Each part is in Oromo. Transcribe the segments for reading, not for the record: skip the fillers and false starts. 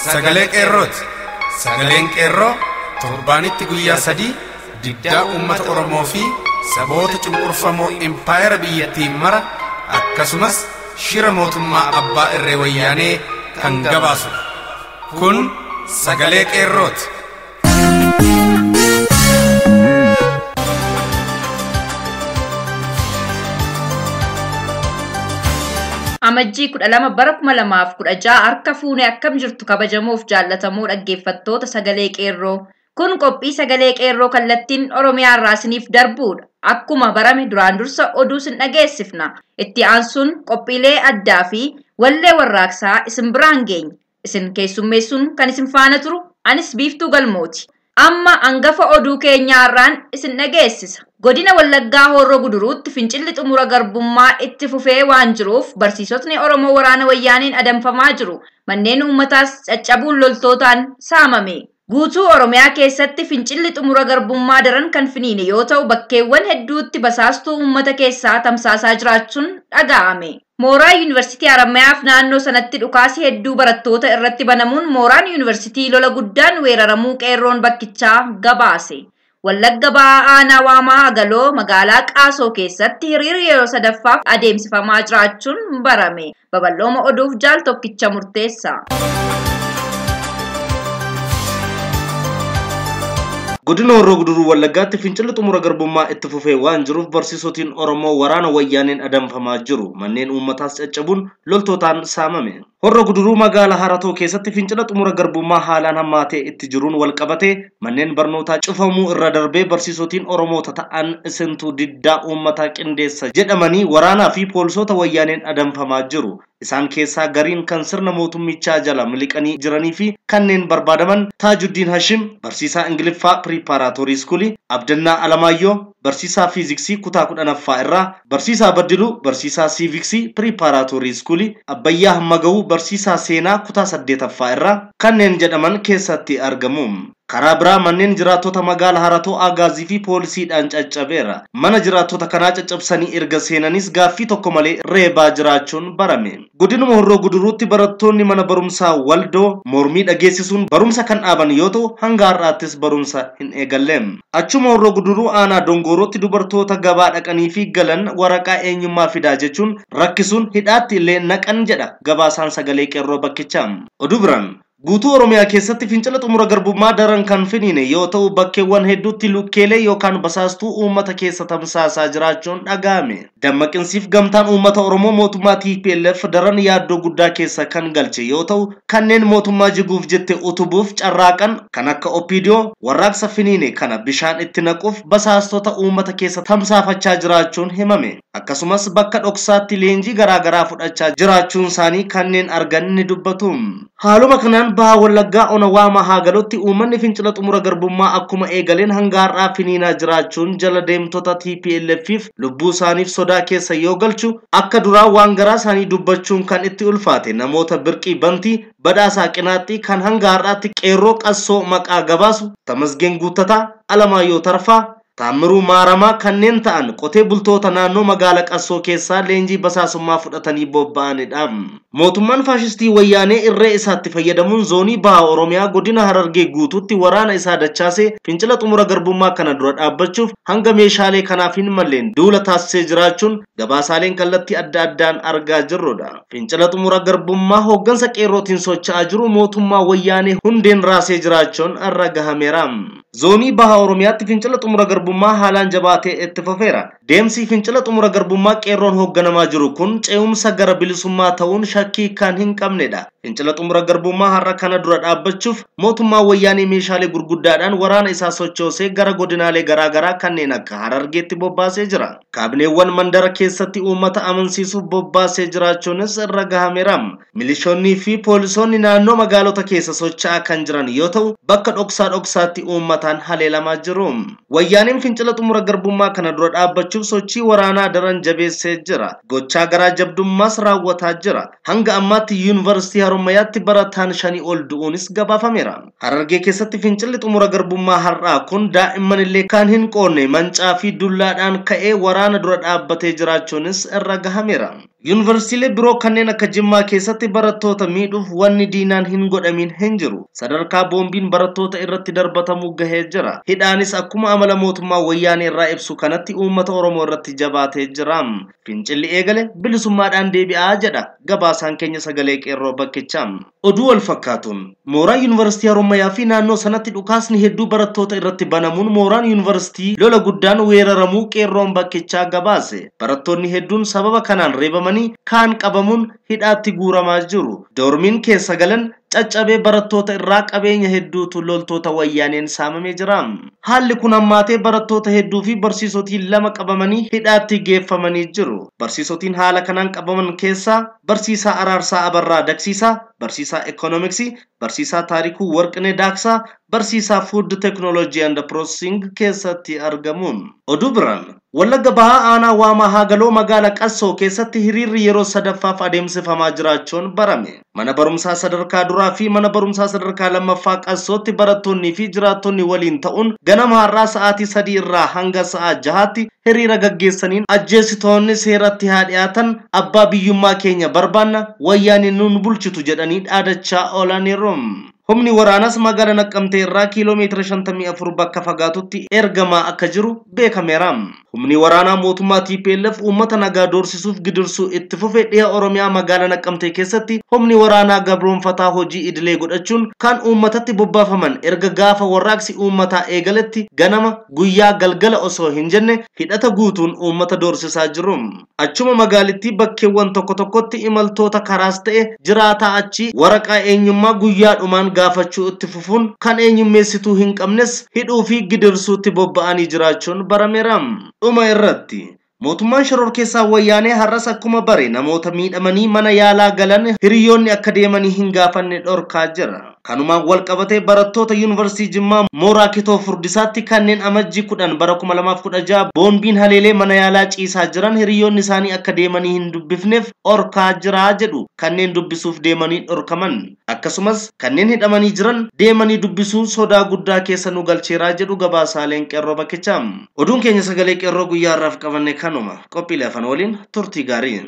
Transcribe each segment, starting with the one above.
sagalee qeerrooti. Sagaleen qeerroo torbaanitti guyyaa 3 diddaa uummata Oromoo fi saboota cunqurfamoo impaayera biyyattii mara akkasumas shira mootummaa abbaa irree wayyaanee kan gabaasudha. Kun sagalee qeerrooti. Amajjii 12 bara 2016 harka fuunee akkam jirtu kabajamoof jaallatamoo dhaggeeffattoota sagalee qeerroo. Kun qophii sagalee qeerroo kallattiin Oromiyaa irraa isiniif darbuudha. Akkuma barame duraan dursa oduu isin dhageessifna. Itti aansuun qophiilee addaa fi wallee warraaqsaa isin biraan geenya. Isin keessummeessuun kan isin faana turu anis Biiftuu Galmooti. Amma hangafa oduu keenyaa irraan isin dhageessisa. Godina Wallaggaa Horroo Guduruutti fincilli xumura garbummaa itti fufee waan jiruuf barsiisotni Oromoo waraana wayyaaniin adamfamaa jiru. Manneen uummataas caccabuun loltootaan saamame. Guutuu Oromiyaa keessatti fincilli xumura garbummaa daran kan finiine yoo ta'u bakkeewwan hedduutti basaastuu uummata keessaa tamsaasaa jiraachuun dhaga'ame. Mooraa Yuunivarsiitii Haramayaaf naannoo sanatti dhukaasi hedduu barattoota irratti banamuun mooraan yuunivarsiitii lola guddaan weeraramuu qeerroon bakkichaa gabaase. Wallagga Ba'aa Aanaa Waamaa Agaloo magaalaa Qaasoo keessatti hiriirri yeroo sadaffaaf adeemsifamaa jiraachuun barame. Babal'ooma oduuf jaal tokkicha murteessa. Godina Horroo Guduruu Wallaggaatti fincilli xumura garbummaa itti fufee waan jiruuf barsiisotiin Oromoo waraana wayyaaneen adamfamaa jiru. Manneen uummataas caccabuun loltootaan saamame. Horroo Guduruu magaalaa Haratoo keessatti fincila xumura garbummaa haalaan hammaatee itti jiruun wal qabatee manneen barnootaa cufamuu irra darbee barsiisotiin Oromoota ta'an isintuu diddaa uummataa qindeessa jedhamanii waraanaa fi poolisoota wayyaaneen adamfamaa jiru. Isaan keessaa gariin kan sirna mootummichaa jala miliqanii jiranii fi kanneen barbaadaman Taajuddiin Hashim, barsiisaa Ingiliffaa Piripaaraatoorii Iskuulii, Abdannaa Alamaayyoo, barsiisaa Fiiziksii kutaa 10ffaa irraa, barsiisaa Baddiluu, barsiisaa Siiviksii Piripaaraatoorii Iskuulii, Abbayyaa Hammaga'uu, barsiisaa Seenaa kutaa 8ffaa irraa kanneen jedhaman keessatti argamu. Karaa biraa manneen jiraattota magaalaa Haratoo Agaazii fi poolisiidhaan caccabeera. Mana jiraattota kanaa caccabsanii erga seenanis gaaffii tokko malee reebaa jiraachuun barame. Godinuma Horroo Guduruutti barattoonni mana barumsaa Waldoo mormii dhageessisuun barumsa kan dhaaban yoo ta'u hanga har'aattis barumsa hin eegalle. Achuma Horroo Guduruu aanaa Dongorootti dubartoota gabaa dhaqanii fi galan waraqaa eenyummaa fidaa jechuun rakkisuun hidhaatti illee naqan jedha gabaasaan sagalee qeerroo bakkichaa. Oduu biraan Guutuu Oromiyaa keessatti fincila xumura garbummaa daran kan finiine yoo ta'u bakkeewwan hedduutti lukkeelee yookaan basaastuu uummata keessa tamsaasaa jiraachuun dhaga'ame. Dammaqinsiif gamtaan uummata Oromoo mootummaa TPLF daran yaaddoo guddaa keessa kan galche yoo ta'u kanneen mootummaa jiguuf jette utubuuf carraaqan kan akka OPDO warraaqsa finiine kana bishaan itti naquuf basaastota uummata keessa tamsaafachaa jiraachuun himame. Akkasumas bakka dhoksaatti leenjii garaagaraa fudhachaa jiraachuun isaanii kanneen argan ni dubbatu. Haaluma kanaan Bahaa Wallaggaa Ona Waamaa Haagalootti uummanni fincila xumura garbummaa akkuma eegaleen hanga har'aa finiinaa jiraachuun jala deemtota TPLFif lubbuu isaaniif sodaa keessa yoo galchu akka duraa waan garaa isaanii dubbachuun kan itti ulfaate namoota Birqii Bantii, Badhaasaa Qinaaxxii kan hanga har'aatti qeerroo qassoo maqaa gabaasu, Tamasgeen Guuttataa, Alamaayyoo Tarfaa, Taammiruu Maaramaa kanneen ta'an qotee bultoota naannoo magaalaa Qassoo keessaa leenjii basaasummaa fudhatanii bobba'anidha. Mootummaan faashistii wayyaanee irree isaatti fayyadamuun zoonii Bahaa Oromiyaa godina Harargee guutuutti waraana isaa dachaasee fincila xumura garbummaa kana dura dhaabbachuuf hanga meeshaalee kanaaf hin malleen duula taasisee jiraachuun gabaasaaleen kallattii adda addaan argaa jirrudha. Fincila xumura garbummaa hooggansa qeerrootiin socho'aa jiru mootummaa wayyaanee hundeen raasee jiraachuun irra gahameera. Zoonii Bahaa Oromiyaatti fincila xumura garbummaa haalaan jabaatee itti fufeera. Deemsi fincila xumura garbummaa qeerroon hoogganamaa jiru kun ce'umsa gara bilisummaa ta'uun shakkii kan hin qabnedha. Fincila xumura garbummaa har'a kana dura dhaabbachuuf mootummaa wayyaanee meeshaalee gurguddaadhaan waraana isaa sochoosee gara godinaalee garaagaraa kanneen akka Harargeetti bobbaasee jira. Kaabineewwan mandara keessatti uummata amansiisuuf bobbaasee jiraachuunis irra gahameera. Milishoonnii fi poolisoonni naannoo magaalota keessa socho'aa kan jiran yoo ta'u bakka dhoksaa dhoksaatti uummataan haleelamaa jiru. Wayyaaneen fincila xumura garbummaa kana dura dhaabbachuuf sochii waraanaa daran jabeessee jira. Gochaa garaa jabdummaas raawwataa jira. Hanga ammaatti yuunivarsiitii Harommayaatti barataan 5 ol du'uunis gabaafameera. Harargee keessatti fincilli xumura garbummaa har'aa kun daa'imman illee kan hin qoonne mancaa fi dullaadhaan ka'ee waraana dura dhaabbatee jiraachuunis irra gahameera. Yuunivarsiitiilee biroo kanneen akka Jimmaa keessatti barattoota miidhuuf wanni diinaan hin godhamin hin jiru. Sadarkaa boombiin barattoota irratti darbatamuu gahee jira. Hidhaanis akkuma amala mootummaa wayyaanee irraa ibsu kanatti uummata Oromoo irratti jabaatee jira. Fincilli eegale bilisummaadhaan deebi'aa jedha gabaasaan keenya sagalee qeerroo bakkichaa. Oduu wal fakkaatuun mooraa Yuunivarsiitii Harommayaa fi naannoo sanatti dhukaasni hedduu barattoota irratti banamuun mooraan yuunivarsiitii lola guddaan weeraramuu qeerroon bakkichaa gabaase. Barattoonni hedduun sababa kanaan reebamanii kaan qabamuun hidhaatti guuramaa jiru. Doormiin keessa galan caccabee barattoota irraa qabeenya hedduutu loltoota wayyaaneen saamamee jira. Haalli kun hammaatee barattoota hedduu fi barsiisotiin 2 qabamanii hidhaatti geeffamanii jiru. Barsiisotiin haala kanaan qabaman keessaa barsiisaa Araarsaa Abarraa Daksiisaa, barsiisaa Ekoonoomiksii, barsiisaa Taarikuu Warqinee Daaksaa, barsiisaa Food Technology and Processing keessatti argamuun. Oduu biraan Wallagga Bahaa aanaa Waamaa Haagaloo magaalaa Qassoo keessatti hiriirri yeroo sadaffaaf adeemsifamaa jiraachuun barame. Mana barumsaa sadarkaa duraa fi mana barumsaa sadarkaa lammaffaa Qassootti barattoonnii fi jiraattonni waliin ta'uun ganama har'aa sa'aatii 3 irraa hanga sa'a 6tti hiriira gaggeessaniin ajjeesitoonni seeratti haa dhiyaatan, abbaa biyyummaa keenya barbaanna, wayyaaneen nuun bulchitu jedhanii dhaadachaa oolaniiru. Humni waraanaas magaalaa Naqqamtee irraa kiiloomeetira 54 bakka fagaatutti ergamaa akka jiru beekameera. Humni waraanaa mootummaa TPLF uummata nagaa doorsisuuf gidirsuu itti fufe dhiha Oromiyaa magaalaa Naqqamtee keessatti humni waraanaa gabroonfataa hojii idilee godhachuun kan uummatatti bobbaafaman erga gaafa warraaqsi uummataa eegaletti ganama guyyaa galgala osoo hin jenne hidhata guutuun uummata doorsisaa jiru. Achuma magaalittii bakkeewwan tokko tokkotti imaltoota karaas ta'e jiraataa achi waraqaa eenyummaa guyyaadhumaan gaafachuu itti fufuun kan eenyummeessituu hin qabnes hidhuu fi gidirsuutti bobba'anii jiraachuun barameera. Dhuma irratti mootummaan shororkeessaa wayyaanee har'as akkuma bare namoota miidhamanii mana yaalaa galan hiriyoonni akka deemanii hin gaafanne dhorkaa jira. Kanumaan wal qabatee barattoota Yuunivarsiitii Jimmaa mooraa Kitoo Furdisaatti kanneen amajjii 10 bara 2016 boombiin haleelee mana yaalaa ciisaa jiran hiriyoonni isaanii akka deemanii hin dubbifneef dhorkaa jira jedhu kanneen dubbisuuf deemanii dhorkaman. Akkasumas kanneen hidhamanii jiran deemanii dubbisuun sodaa guddaa keessa nu galcheeraa jedhu gabaasaaleen qeerroo bakkichaa. Oduun keenya sagalee qeerroo guyyaa har'aaf qabanne kanuma. Qophiilee afaan waliin turtii gaarii.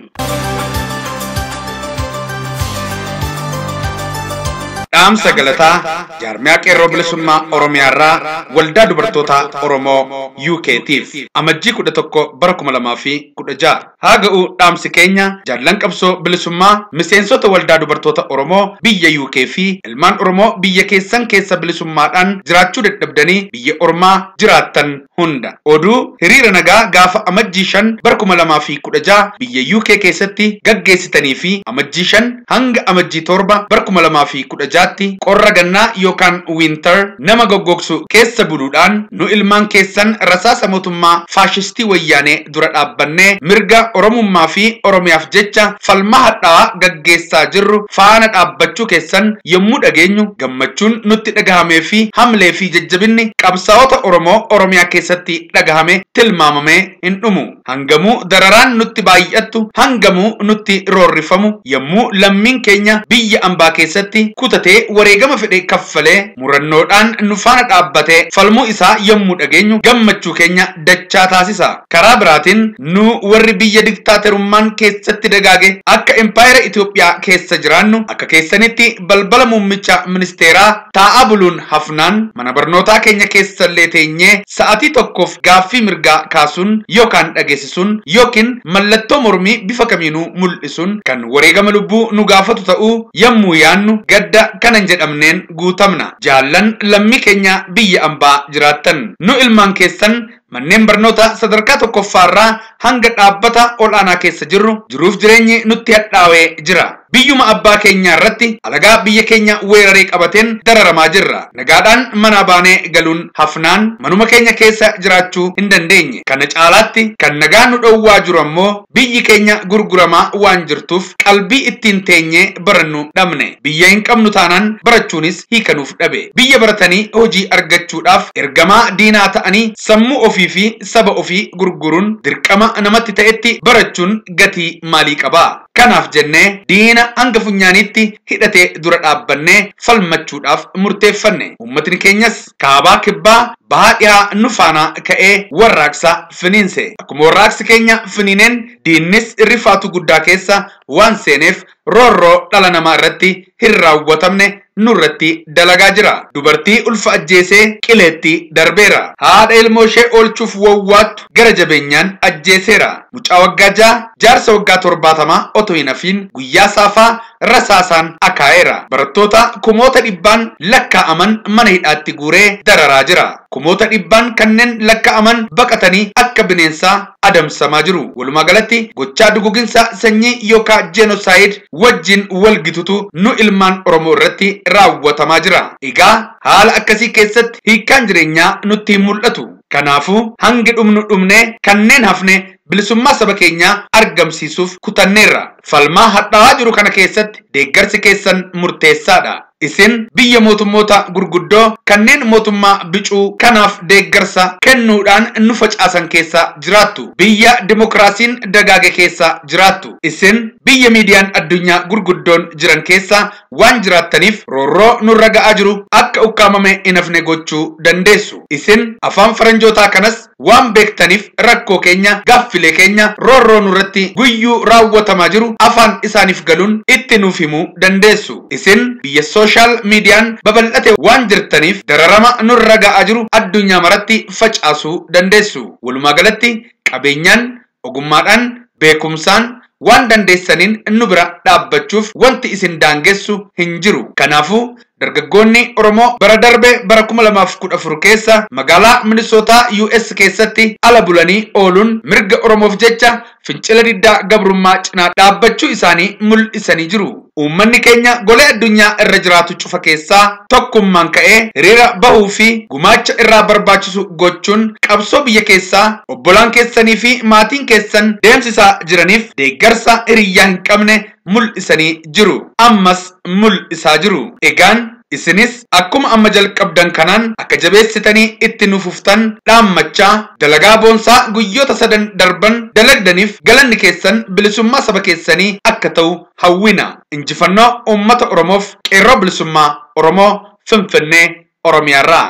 Dhaamsa galataa jaarmiyaa qeerroo bilisummaa Oromiyaarraa waldaa dubartoota Oromoo UKtiif amajjii 11 bara 2016 haa ga'u dhaamsi keenya jaallan qabsoo bilisummaa miseensota waldaa dubartoota Oromoo biyya UK fi ilmaan Oromoo biyya keessan keessa bilisummaadhaan jiraachuu dadhabdanii biyya Ormaa jiraattan hunda. Oduu hiriira nagaa gaafa amajjii 5 bara 2016 biyya UK keessatti gaggeessitanii fi amajjii 5 hanga amajjii 7 bara 2016 qorra gannaa yookaan winter nama goggogsu keessa buluudhaan nu ilmaan keessan rasaasa mootummaa faashistii wayyaanee dura dhaabbannee mirga Oromummaa fi Oromiyaaf jecha falmaa hadhaa'aa gaggeessaa jirru faana dhaabbachuu keessan yommuu dhageenyu gammachuun nutti dhagahamee fi hamlee fi jajjabinni qabsaa'ota Oromoo Oromiyaa keessatti dhagahame tilmaamamee hin dhumu. Hangamuu dararaan nutti baay'attu, hangamuu nutti roorrifamu, yommuu lammiin keenya biyya ambaa keessatti kutatee wareegama fedhe kaffalee murannoodhaan nu faana dhaabbatee falmuu isaa yommuu dhageenyu gammachuu keenya dachaa taasisa. Karaa biraatiin nu warri biyya diktaaterummaan keessatti dagaage akka impaayera Itoophiyaa keessa jiraannu akka keessanitti balbala muummicha ministeeraa taa'aa buluun hafnaan mana barnootaa keenya keessallee teenyee sa'atii tokkoof gaaffii mirgaa kaasuun yookaan dhageessisuun yookiin mallattoo mormii bifa kamiinuu mul'isuun kan wareegama lubbuu nu gaafatu ta'uu yommuu yaannu gadda kanan jedhamneen guutamna. Jaallan lammii keenya biyya ambaa jiraattan nu ilmaan keessan manneen barnoota sadarkaa tokkoffaarraa hanga dhaabbata ol'aanaa keessa jirru jiruuf jireenyi nutti hadhaawee jira. Biyyuma abbaa keenyaa irratti alagaa biyya keenya weeraree qabateen dararamaa jirra. Nagaadhaan mana baanee galuun hafnaan manuma keenya keessa jiraachuu hin dandeenye. Kana caalaatti kan nagaa nu dhowwaa jiru ammoo biyyi keenya gurguramaa waan jirtuuf qalbii ittiin teenyee barannu dhabne. Biyya hin qabnu taanaan barachuunis hiikanuuf dhabe. Biyya baratanii hojii argachuudhaaf ergamaa diinaa ta'anii sammuu ofii fi saba ofii gurguruun dirqama namatti ta'etti barachuun gatii maalii qaba? Kanaaf jennee diina hanga funyaaniitti hidhatee dura dhaabbannee falmachuudhaaf murteeffanne. Uummatni keenyas kaabaa kibbaa Bahaa dhihaa nu faana ka'ee warraaqsa finiinse. Akkuma warraaqsi keenya finiineen diinnis rifaatu guddaa keessa waan seeneef roorroo dhala namaa irratti hin raawwatamne nurratti dalagaa jira. Dubartii ulfa ajjeesee qileetti darbeera. Haadha ilmoo ishee oolchuuf wawwaattu gara jabeenyaan ajjeeseera. Mucaa waggaa 6 jaarsa waggaa 70 otoo hin hafiin guyyaa saafaa rasaasaan akaa'eera. Barattoota kumoota dhibbaan lakkaa'aman mana hidhaatti guuree dararaa jira. Kumoota dhibbaan kanneen lakkaa'aman baqatanii akka bineensaa adamsamaa jiru. Walumaa galatti gochaa duguginsa sanyii yookaan jenosaayid wajjin walgitutu nu ilmaan Oromoo irratti raawwatamaa jira. Egaa haala akkasii keessatti hiikkaan jireenyaa nutti hin mul'atu. Kanaafuu hangi dhumnu dhumnee kanneen hafne bilisummaa saba keenyaa argamsiisuuf kutanneerra. Falmaa hadhaa'aa jiru kana keessatti deeggarsi keessan murteessaadha. Isin biyya mootummoota gurguddoo kanneen mootummaa bicuu kanaaf deeggarsa kennuudhaan nu facaasan keessa jiraattu. Biyya dimokiraasiin dagaage keessa jiraattu. Isin biyya miidiyaan addunyaa gurguddoon jiran keessa waan jiraattaniif roorroo nurra ga'aa jiru akka ukkaamame hin hafne gochuu dandeessu. Isin afaan faranjootaa kanas waan beektaniif rakkoo keenya, gaaffilee keenya, roorroo nurratti guyyuu raawwatamaa jiru afaan isaaniif galuun itti nuuf himuu dandeessu. Isin biyya sooshaal miidiyaan babal'ate waan jirtaniif dararama nurra ga'aa jiru addunyaa maratti facaasuu dandeessu. Walumaa galatti qabeenyaan, ogummaadhaan, beekumsaan waan dandeessaniin nu bira dhaabbachuuf wanti isin daangessu hin jiru. Kanaafuu dargaggoonni Oromoo bara darbe bara 2014 keessa magaalaa Minisootaa US keessatti ala bulanii ooluun mirga Oromoof jecha fincila diddaa gabrummaa cinaa dhaabbachuu isaanii mul'isanii jiru. Uummanni keenya golee addunyaa irra jiraatu cufa keessaa tokkummaan ka'ee hiriira bahuu fi gumaacha irraa barbaachisu gochuun qabsoo biyya keessaa obbolaan keessanii fi maatiin keessan deemsisaa jiraniif deeggarsa hiriyyaa hin qabne mul'isanii jiru. Ammas mul'isaa jiru. Egaan isinis akkuma amma jalqabdan kanaan akka jabeessitanii itti nu fuftan dhaammachaa dalagaa boonsaa guyyoota sadan darban dalagdaniif galanni keessan bilisummaa saba keessanii akka ta'u hawwina. Injifannoo uummata Oromoof qeerroo bilisummaa Oromoo Finfinnee Oromiyaarraa.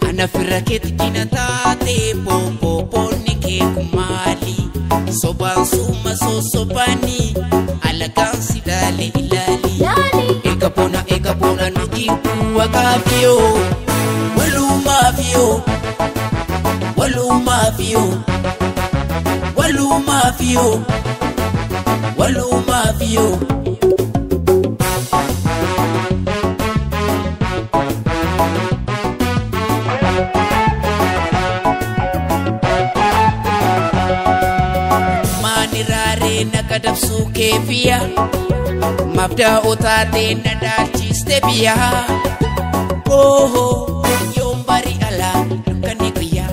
Ana firra keetti diina taate boonni kee kumaali sobaan suuma sosobani alagaan si ilaale ilaali eega boona nuti bu'aa kaafiyoo walumaafiyoo walumaafiyoo walumaafiyoo walumaafiyoo. Dabsuu keefiya mabdaa otaatee na dhaalchiste biyya oohoo yoon bari alaa dukkanni guyyaa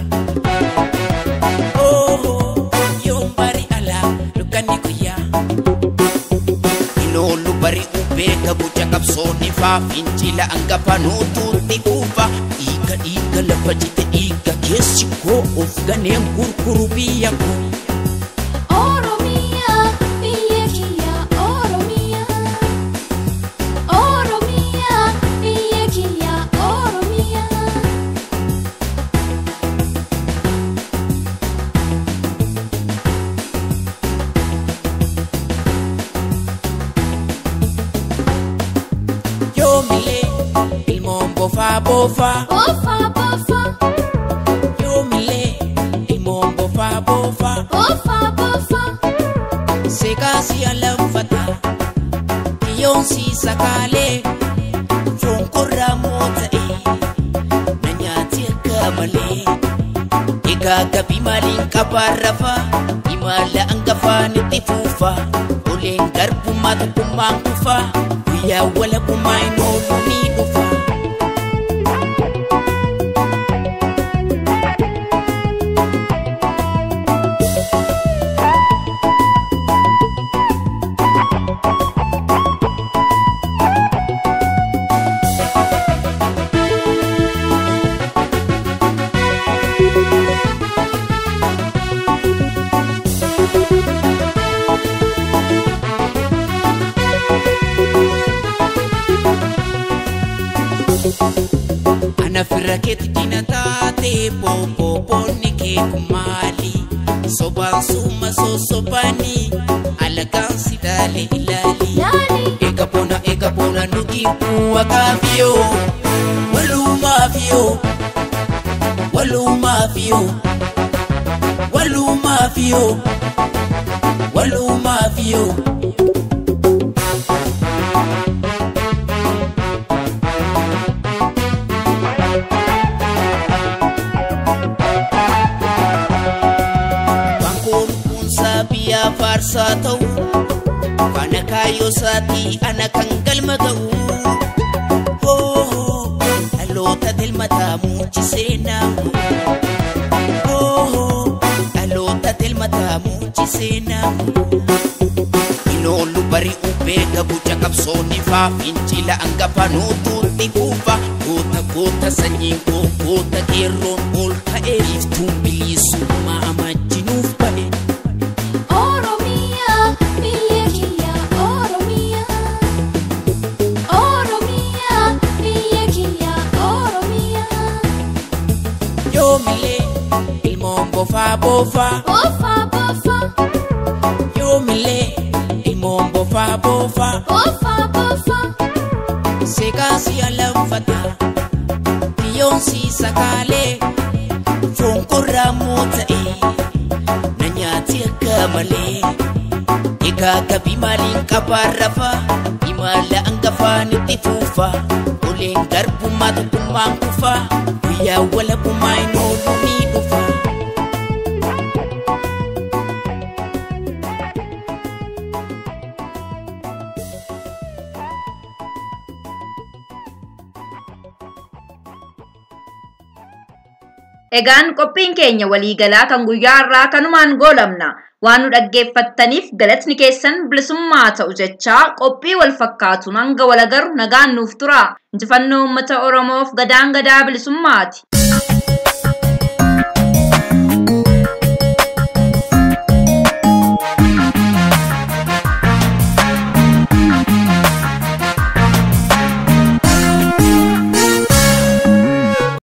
oohoo yoon bari alaa dukkanni guyyaa. Inoolu bari ubeeka guca qabsoonni faa fincila hangafa nuutuutti kuufa dhiiga dhiiga lafa jite dhiiga keessi koo of ganeen gurguru biyya koo. Bofa bofa bofa bofa yoomile ilmoon bofa bofa bofa bofa seekaasi alanfata kiyyoonsi sakaalee foon moo ta'e na nyaati akka malee egaa gabii maaliin qabaarrafa imala hangafaan itti fuufa oleen garbummaa tokkummaan kufa guyyaa walabummaa hin oolu ni dhufa. Ana firra keetti diina taate boonni kee kun maali? Sobaan suma sosobani alagaan si daale ilaali. Eega boona nuti bu'aa kaafiyoo walumaafiyoo walumaafiyoo walumaafiyoo walumaafiyoo. Faarsaa ta'u kana kaayyoo isaatii ana kan galma ga'u dhaloota tilmataa muuchisee naamu dhaloota tilmataa muuchisee naamu. Inoolu bari'u beeka guca qabsoonni faa fincila hangafa nuutuutti kuufa goota goota sanyiin koo goota qeerroon ol ka'e biiftuun bilisummaa amajjinuuf ba'e. Oromia, biyya kiyya Oromia. Oromia, biyya kiyya Oromia. Yoomillee ilmoon bofaa bofaa. Bofaa bofaa. Yoomillee ilmoon bofaa bofaa. Bofaa bofaa. Seeqaa si alanfata kiyyoon si sakaalee foon korraa moo ta'e na nyaati akka malee. Egaa gabii maaliin qabaa rafa imala hangafaan itti fuufa oleen garbummaa tokkummaan kufa guyyaa walabummaa hin oolu ni dhufa. Egaan qophiin keenya waliigalaa kan guyyaa har'aa kanumaan goolamna. Waan nu dhaggeeffattaniif galatni keessan bilisummaa ta'u jechaa qophii wal fakkaatuun hanga wal agarru nagaan nuuf tura. Injifannoo uummata Oromoof gadaan gadaa bilisummaati.